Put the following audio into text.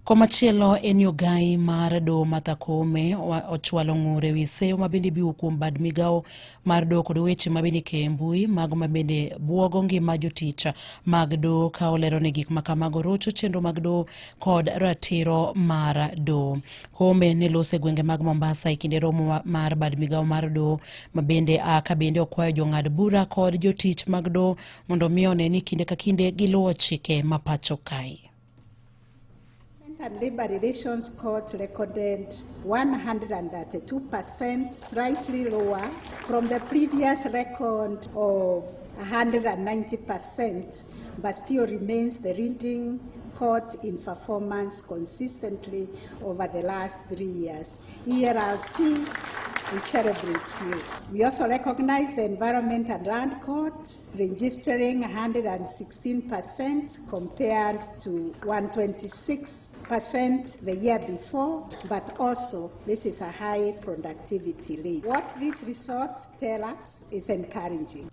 Komachielo en ni ogai mar doho Martha Koome ochwalo ng'ur ewi seyo mabende ibiwo kuom bad migawo mar doho kod weche mabende ikeyo e mbui mago mabende buogo ngima jotich mag doho ka olero ni gik makamago rocho chenro mag doho kod ratiro mar doho. Koome ne loso e gwenge mag Mombasa e kinde romo mar bad migawo mar doho mabende ka bende okwayo jong'ad bura kod jotich mag doho mondo mi one ni kinde ka kinde giluwo chike ma pacho kae. And Labor Relations Court recorded 132%, slightly lower from the previous record of 190%, but still remains the leading court in performance consistently over the last 3 years. ERC, we celebrate you. We also recognize the Environment and Land Court registering 116% compared to 126% the year before, but also this is a high productivity rate. What these results tell us is encouraging.